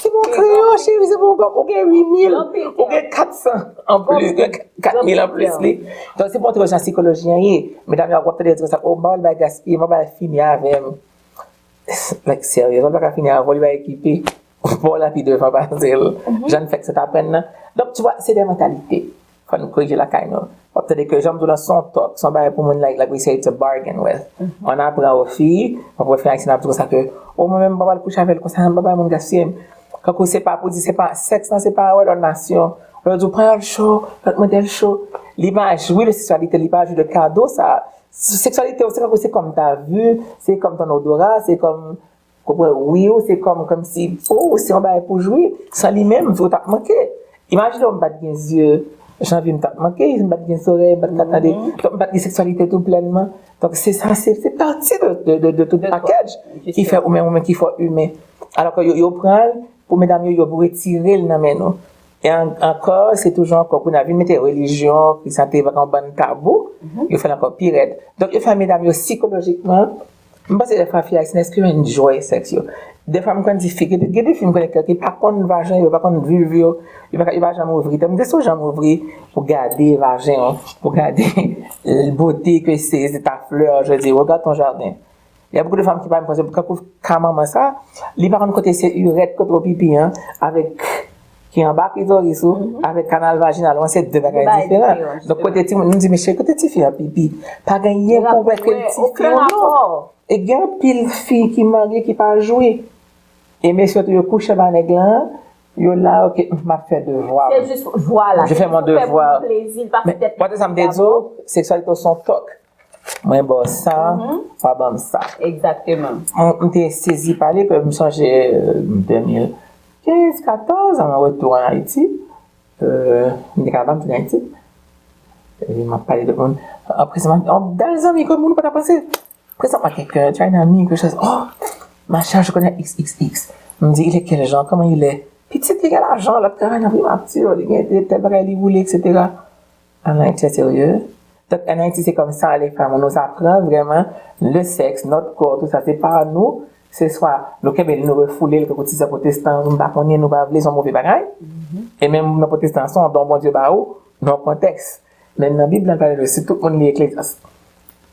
Se bon kreyon, cheri, se bon gòm. Ou gen uit mil, ou gen kat san anplis, ou gen kat mil anplis li. Donk, se pou montre w jan sikoloji an ye. Medam yo, w ap tande yo di konsa, oh, m pa ba l bay gaspiye, m pa ba l fini avè m. Like, serye, zòt pa ka fini avè w, li pa ekipe. Ou pa w la pi devan pase l. Jan fèk sa t aprann nan. Donk, tu vois, se de mantalite. Fò nou korije lakay nou. W ap tande ke jan m di w lan, se yon tòk, se yon bagay pou moun, like, like we say, to bargain with. On apprend aux filles, w ap wè fi ayisyen ap di konsa ke, oh, mwen menm, m pa pral kouche avè l konsa, m pa bay moun gaspiye m. Kankou se pa pou di, se pa, sèks lan, se pa wè lòt nasyon. Lè yo di w, pran yon cho, lòt mwen tèl cho. Li pa jwi de seksyalite, li pa jwi de kado sa. Seksyalite w, se kankou se comme ta vue, se comme ton odorat, se comme, konprann, wi w, se kòm, kòmsi, oh, se yon bagay pou jwi, san li menm, vi w t ap manke. Imajine w, m pa t gen zye, jan vi m t ap manke, m pa t gen zòrèy, m pa t ka tande, donk m pa t gen seksyalite tou plènman. Donk se sa, se, se pati de, de, de, de tout package ki fè ou menm, ou menm ki fè w imen. Alò ke yo, yo pran l, pou medam yo, yo retire l nan men nou. E an, ankò, se toujou ankò, kounye a vin mete relijyon, Krisyanste, yon bann tabou, yo fè l ankò pi rèd. Donk, yo fè medam yo sikolojikman, m panse dèfwa fi ayisyen, èske yo enjoy sèks yo? Dèfwa m konn di fi, gen de, gen de fi m konnen ki pa konn vajen yo, pa konn vulv yo, yo pa, yo pa janm ouvri. Tankou se w janm ouvri pou gade vajen w, pou gade bote ke se, se ta flè, je veux dire, regarde ton jardin. Il y a beaucoup de femmes ki pa menm panse, kankou ka manman sa, li pa konn kote se irèt, kote w pipi an, avèk ki anba klitoris ou, avèk kanal vajinal ou an, se de bagay diferan. Donk kote timoun, nou di, mesye, kote tifi an pipi? Pa gen anyen pou wè ke l tifi ou non. E gen anpil fi ki marye ki pa jwi. E mesye tou yo kouche ba nèg lan, yo la, ok, m ap fè devwa m. Se jis, vwala. Je fais mon devoir. Men, pote sa m te di w, seksyalite w se yon tòk. Mwen ba w sa, w a ban m sa. Egzakteman. M, m te sezi pale ke m sonje, euh, de mil kenz, katòz, an retou an Ayiti. Euh, m te ka ban m vin Ayiti. E m ap pale de moun. Apre sa, m ap, yon bèl zanmi ke moun pa ta panse. Prezanteman, quelqu'un, tu as une amie, quelque chose. Oh, ma chère, je connais X X X. M di, il est quel genre? Comment il est? Pitit, li gen lajan, l ap travay nan primati, li gen tèl bagay, li boule, et cetera. An Ayiti, c'est sérieux. Donk, an Ayiti, se kòm sa, les femmes, on nous apprend vraiment le sexe, notre corps, tout ça, c'est pas à nous, Se swa nou kenbe l, nou refoule l, tankou ti zan pwotestan, nou pa konnen, nou pa vle, se yon move bagay. E menm nan pwotestan, se yon don Bondye ba ou, nan yon kontèks. Men nan Bib la, l pale de si tout moun li Eklezyas.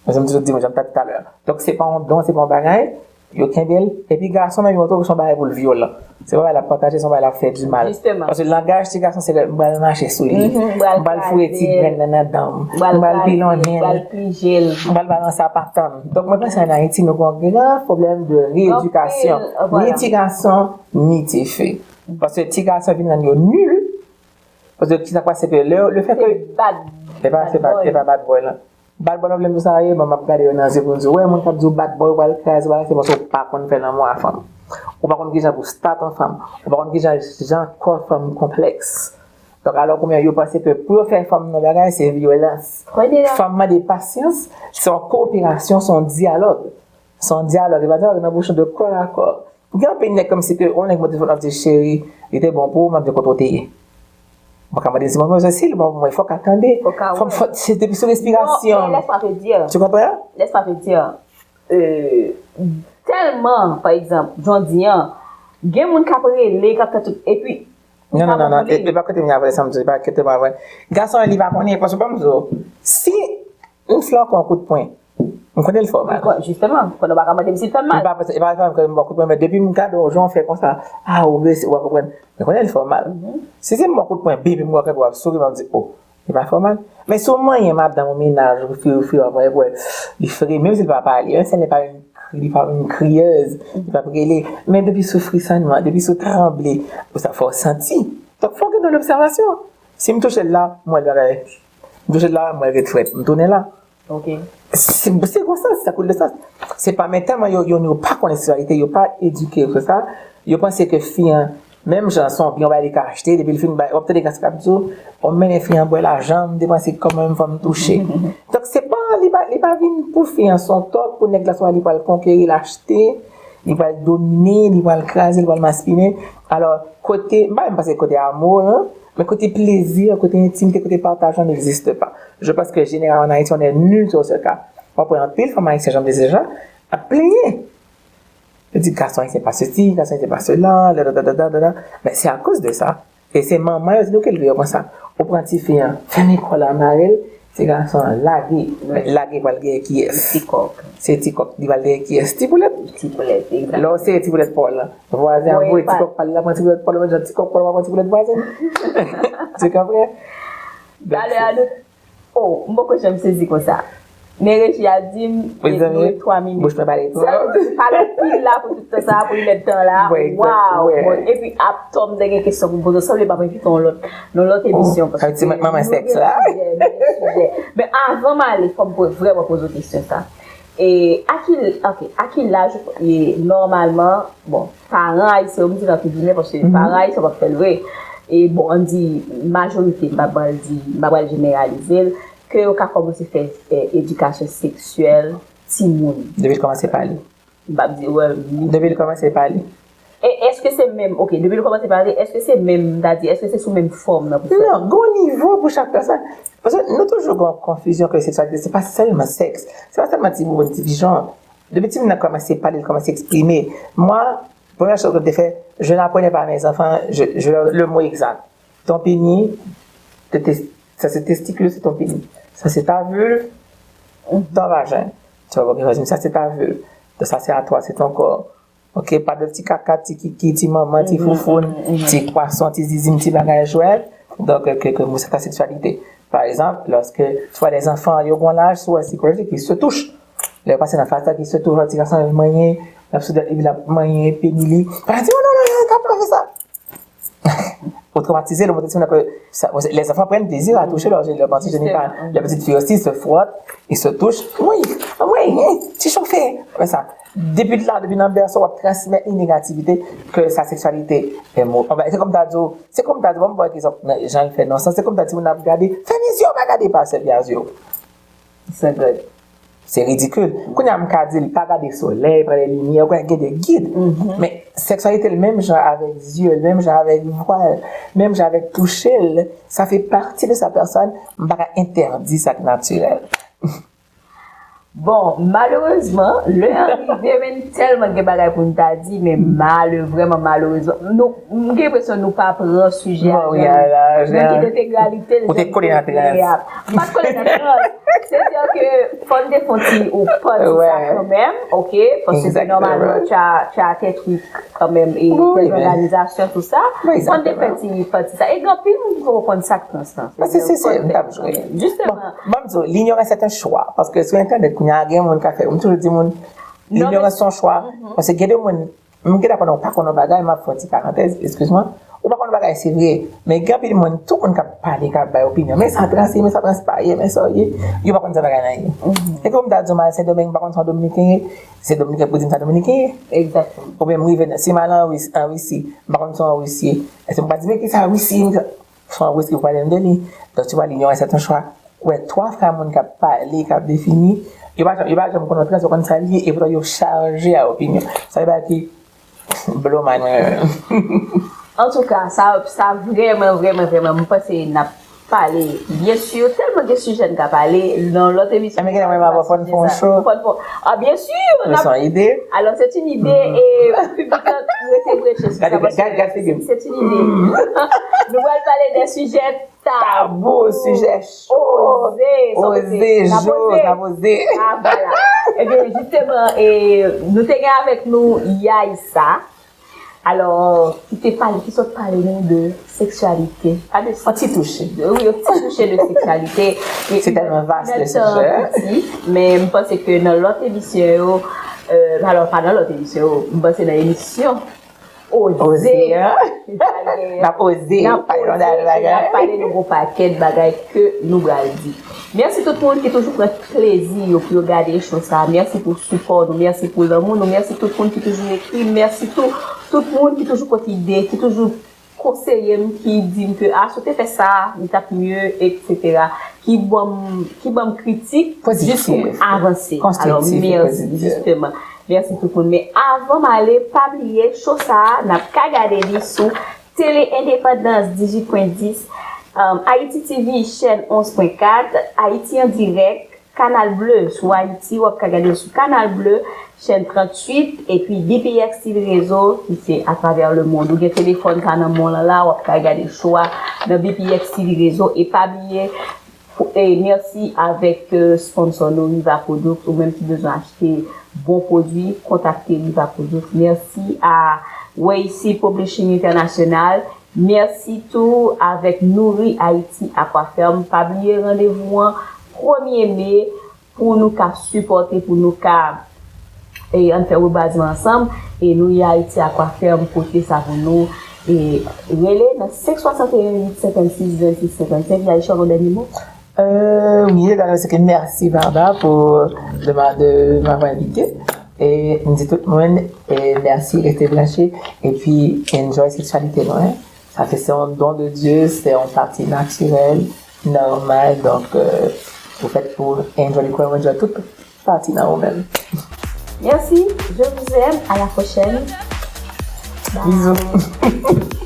Men jan m toujou di, jan m t ap di talè a. Donk, se pa yon don, se pa yon bagay, yo kenbe l. Epi gason menm, yo montre w se yon bagay pou l vyolan. Se pa bagay l ap pataje, se yon bagay l ap fè di mal. Paske langaj ti gason, se lè m pral mache sou li. M pral foure ti grenn nan nan dan m. M pral pilonnen l. M pral balanse a pa tann. Donk, mwen panse ann Ayiti, nou gen yon gran pwoblèm de reyedikasyon. Ni ti gason, ni ti fi. Paske ti gason vin rann yo nil. Paske ki sa k pase ke le, le fè ke. E pa, se pa, e pa bad boy lan. Bad boy lan vle m di sa ye, bon, m ap gade yo nan zye pou m di, wè, moun k ap di w bad boy, ou pral kraze, ou pral kraze, paske ou pa konn fè lanmou a fanm. Ou pa konn kijan pou stat yon fanm. Ou pa konn kijan, jan kò fanm konplèks. Donk, alò, kounye a, yo panse ke pou yo fè fanm nan bagay, se vyolans. Fanm mande pasyans, se yon koperasyon, se yon dyalòg. Se yon dyalòg, e pa dyalòg nan bouch de kò a kò. Gen anpil nèg kòmsi ke yon nèg mande telefòn ap di cheri, li te bon pou ou, m ap di kote w te ye. Mwen ka mande si mwen bezwen si li bon pou mwen, fòk a tande. Fòk a wè. Fòk, fòk, se depi sou respirasyon. Non, lès pa te di. Tu comprends? Lès pa te di. Euh, tèlman, pa egzanp, jodi an, gen moun k ap rele, k ap fè tout, epi. Non, non, non, non, e, e pa kote m ye avè sa, m di, e pa kote m avè. Gason an, li pa konnen, paske ban m di w, si m fè ankò yon kout pwen, m konnen l fè w mal. Jisteman, konnen w pa ka mande m si l fè m mal. E pa, e pa fè m mal, m ba w kout pwen, men depi m gade w, jan w fè konsa, a, ou bese, ou pa konprann. M konnen l fè w mal. Si se m ba w kout pwen, bip, m wè w kanpe, w ap souri, m ap di, o, li pa fè w mal. Men si w manyen madanm ou mennaj ou, fi ou, fi w ap wè, wè, li fre, menm si l pa pale, menm si l pa yon kri, li pa yon kriyèz, li p ap rele. Men depi sou frisanman, depi sou tranble, ou sa fè w santi. Donk, fò w gen de lobsèvasyon. Si m touche l la, m wè l bagay. M touche l la, m wè l ret frèt. M tounen la. Se, se konsa, sa koule de sans. Se pa, men tèlman yo, yo, yo pa konnen seksyalite, yo pa edike yo sou sa, yo panse ke fi an, menm jan se yon byen, yon bagay li ka achte, depi l fin bay, w ap tande gason k ap di w, o, m mennen fi an bwè lajan, m depanse kòb mwen menm fò m touche. Donk, se pa, li pa, li pa vin pou fi an, se yon tòg pou nèg la, swa li pral konkeri l, achte, li pral domine, li pral kraze, li pral maspinen. Alò, kote, m pa menm panse kote amour lan, men kote plezi, kote entimite, kote pataj lan n'existe pas. Je pense que généralement en Haïti, on est nul sur ce cas. W ap wè anpil fanm ayisyen, jan m te di deja, ap plenyen. Yo di gason ayisyen pa sesi, gason ayisyen pa sela, dadadadadada. Men se akoz de sa. E se manman yo di nou ki leve yo konsa. Ou pran tifi an, fèmen kò l, mare l, ti gason an lage. Lage pral dèyè kiyès? Ti kòk. Se ti kòk, li pral dèyè kiyès? Ti poulèt. Ti poulèt, egzakteman. Lè w sere ti poulèt pa w lan, vwazen an voye ti kòk pa l la, pran ti poulèt pa w lan, menm jan ti kòk pa w lan pran ti poulèt vwazen. Tu comprends? Talè a nou Oh, m poko janm sezi konsa. Men reji a di m, e, nou ret twa minit. Bouch mwen pale twòp. Sa vle di pale anpil la pou tout tan sa, pou inèdtan la. Waw! Bon, epi ap tòm de gen kesyon pou m poze w, sanble m ap envite w nan lòt, nan lòt emisyon, paske nou gen sijè, nou gen sijè. Men avan m ale, fò m po-, vrèman poze w kesyon sa. E a ki, ok, a ki laj, e, nòmalman, bon, paran ayisyen yo, m di l antre gimè, paske paran ayisyen yo p ap fè l vre. E bon, ann di majorite, m pa pral di, m pa pral jeneralize l, ke yo ka kòmanse fè, eh, edikasyon seksyèl timoun. Depi l kòmanse pale. M p ap di, wè, li. Depi l kòmanse pale. E èske se menm, ok, depi l kòmanse pale, èske se menm, m ta di, èske se sou menm fòm nan pou fè? Non, gen yon nivo pou chak pèsòn. Paske nou toujou gen yon konfizyon ke seksyalite, se pa sèlman sèks. Se pa sèlman ti bouboun, ti pijon. Depi timoun nan kòmanse pale, l kòmanse eksprime. Mwen, premyè choz ke m te fè, je n'apprenais pas à mes enfants, je, je, le mot exact. Ton peni, te, te, sa se testikil, se ton peni. Sa se ta vulve, ton vajen. Tu vois, ok, sa se ta vulve. Sa se a twa, se ton kò. Ok, pa de ti kaka, ti kiki, ti manman, ti foufoun, ti pwason, ti zizin, ti bagay jwèt. Donk, ke, ke, ke, sa ta seksyalite. Pa egzanp, lòske, tu vois, les enfants, yo gen yon laj, sou sikolojik, ils se touchent. Lè yo pase nan faz sa, ils se touchent, ti gason ap manyen, l ap sou dèt li, l ap manyen peni li. Pa di, oh non, non, non, pa fè sa. Ou trawmatize, le montre timoun ke sa, les enfants prennent plaisir à toucher leur, leur partie génitale. Les petites filles aussi se frottent, ils se touchent. Oui, oui, oui, ti chofe. Fè sa. Depi la, depi nan bèso, w ap transmèt li negativite ke sa seksyalite e mo. Anben, se kòm ta di w, se kòm ta di w, ban m ba w egzanp, nan jan l fè nan sans, se kòm ta di moun ap gade, fèmen zye w, pa gade pa sèl a zye w. Se ridikil. Kounye a, m ka di l, pa gade solèy, pa gade limyè, ou konnen gen de gid. Men, seksyalite l menm jan avèk zye, l menm jan avèk vwal, menm jan avèk touche l, sa fè pati de sa pèsòn, m pa ka entèdi sa k natirèl. Bon, malerezman, lè an rive, men tèlman gen bagay pou n ta di, men male, vrèman malerezman, nou, m gen enpresyon nou pa pran sijè a jan, jan ki te entegralite l, jan ki te kole a. M pa t kole nan trans. Se di ke fò n te fè yon ti ou pati sa kanmenm, ok? Paske nòmalman, tu as, tu as tes trucs kanmenm, e tes organizations, tout sa. Fò n te fè ti pati sa. E gen anpil moun ki poko konn sa k trans lan. Paske se, se, m t ap jwe. Jisteman. Bon, m di w, l'ignorance est un choix. Paske sou entènèt, kounye a, gen moun k ap fè, m toujou di moun, l'ignorance c'est un choix. Paske gen de moun, m gentan konnen ou pa konn yon bagay, m ap fè yon ti parantèz, eskiz mwen. Ou pa konn yon bagay, se vre. Men gen anpil moun, tout moun k ap pale, k ap bay opinyon. Men sa trans ye, men sa trans pa ye, men sa ye. Yo pa konn sa bagay lan ye. Epi ou m ta di w m al Sendomeng, m pa konn si yon Dominiken ye, se Dominiken pou di m sa Dominiken ye. Egzakteman. Oubyen m rive nan, si m al an Ris-, an Risi, m pa konn si yon Ris ye. Èske m pa di, men ki sa Risi, se yon Ris ki pale m de li. Donk, tu vois, l'ignorance est un choix. Ou wè, twa frè moun k ap pale, k ap defini, yo pa janm, yo pa janm konn yon trans, yo konn sa l ye, e poutan yo chaje a opinyon. Sa se bagay ki blow mind mwen menm. Antouka, sa, sa vrèman, vrèman, vrèman, m panse n ap pale. Byen si, tèlman gen sijè n ka pale, nan lòt emisyon. Men gen lè mwen, fò n fè yon show. Fò n fè, ah, byen si, n ap, se yon ide. Alò, se yon ide, e piblik lan rete branche sou sa, paske se yon ide. Nou pral pale de sijè tabou, sijè cho. Oze, sa oze, jo, n ap oze. Ah, vwala. Ebyen, jisteman, e, nou te gen avèk nou Yaïsa. Alò, ki te pale, ki sot pale nou de seksyalite. Pa de sèks. Yon ti touche. Wi, yon ti touche de seksyalite. Se tèlman vas de sijè. Men m panse ke nan lòt emisyon yo, e, alò, pa nan lòt emisyon yo, m panse nan emisyon Oze. Oze, hein? N ap oze, n ap pale yon dal bagay. N ap pale de yon pakèt bagay ke nou pral di. Mèsi tout moun ki toujou pran plezi yo pou yo gade show sa. Mèsi pou sipò nou, mèsi pou lanmou nou, mèsi tout moun ki toujou ekri m, mèsi tou, tout moun ki toujou pote ide, ki toujou konseye m, ki di m ke, ah, si w te fè sa, li t ap mye, etsetera. Ki ban m, ki ban m kritik jis pou m avanse. Alò, mèsi, jisteman. Mèsi tout moun. Men avan m ale, pa bliye, show sa a, n ap ka gade li sou Tele Endepandans dizuit pwen dis, um, Haïti T V, chèn onz pwen kat, Ayiti an dirèk, Kanal Ble sou Ayiti, w ap ka gade l sou Kanal Ble, chèn tranntuit, epi B P X T V Rezo, ki se atravè lemond. Ou gen telefòn sa nan men w lan la, w ap ka gade show a nan B P X T V Rezo. E pa bliye, e mèsi avèk, euh, sponsor nou, Riva Products. Ou menm ki bezwen achte bon pwodui, kontakte Riva Products. Mèsi a Weissy Publishing International. Mèsi tou avèk Nouri Haïti Aquaferme. Pa bliye randevou an premye me pou nou ka sipòte, pou nou ka, e, ann fè rebazman ansanm. E Nouri Haïti Aquaferme pote sa pou nou. E rele nan senk swasanteyen uit senkannsis vennsis senkannsenk. Yaïsa, yon dènye mo? Euh, wi, egalman, se ke mèsi, Varda, pou, de ma-, de m'avoir invité. E m di tout moun, e mèsi, rete branche, epi enjoy seksyalite nou, hein. Sa fè se yon don de Dieu, se yon pati natirèl, nòmal, donk, euh, ou fèt pou enjoy li, enjoy tout pati nan ou menm. Merci, je vous aime, à la prochaine. Bye. Bisous.